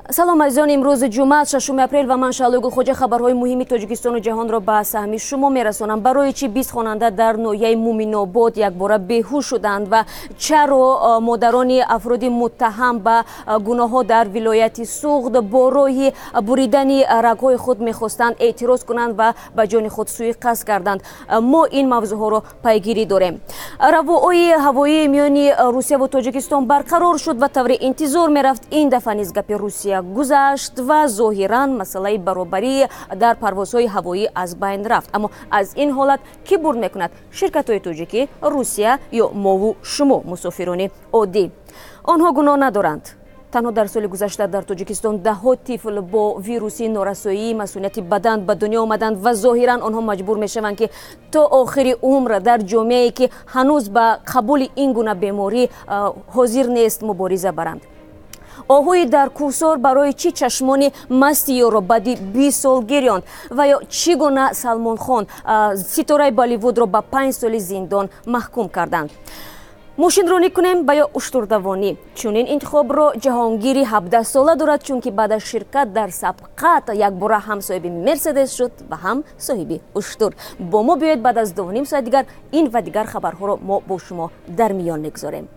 Салом, азизон. Имрӯз ҷумъа, 6 апрел, ва ман, Шаҳлои Гулхоҷа, хабарҳои муҳими Тоҷикистону ҷаҳонро ба саҳми шумо мерасонам. Барои чӣ 20 хонанда дар ноҳияи Муминобод якбора беҳуш шуданд ва чаро модарони афроди муттаҳам ба гуноҳҳо дар вилояти Суғд бо роҳи буридани рагҳои худ мехостанд эътироз кунанд ва ба ҷони худ суиқасд карданд? Мо ин мавзӯъҳоро пайгирӣ дорем. Равоҳои ҳавоии миёни Русияву Тоҷикистон барқарор шуд ва тавре интизор мерафт, ин дафъа низ гапи Русия гузашт ва зоҳиран масъалаи баробарӣ дар парвозҳои ҳавоӣ аз байн рафт. Аммо аз ин ҳолат кӣ бурд мекунад? Ширкатҳои тоҷикӣ, Русия ё мову шумо, мусофирони оддӣ? Онҳо гуноҳ надоранд. Танҳо дар соли гузашта дар Тоҷикистон даҳҳо тифл бо вируси норасоии масунияти бадан ба дунё омаданд ва зоҳиран онҳо маҷбур мешаванд, ки то охири умр дар ҷомеае, ки ҳанӯз ба қабули ин гуна беморӣ ҳозир нест, мубориза баранд. Оҳуи дар кӯҳсор барои чӣ чашмони масти ёрро баъди 20 сол гирёнд ва ё чӣ гуна Салмонхон, ситораи Болливудро, ба 5 соли зиндон маҳкум карданд? Мошинронӣ кунем ба ё уштурдавонӣ? Чунин интихобро Ҷаҳонгири 17сола дорад, чунки баъд аз ширкат дар сабқат якбора ҳам соҳиби Мерседес шуд ва ҳам соҳиби уштур. Бо мо биёед. Баъд аз 2,5 соат дигар ин ва дигар хабарҳоро мо бо шумо дар миён мегузорем.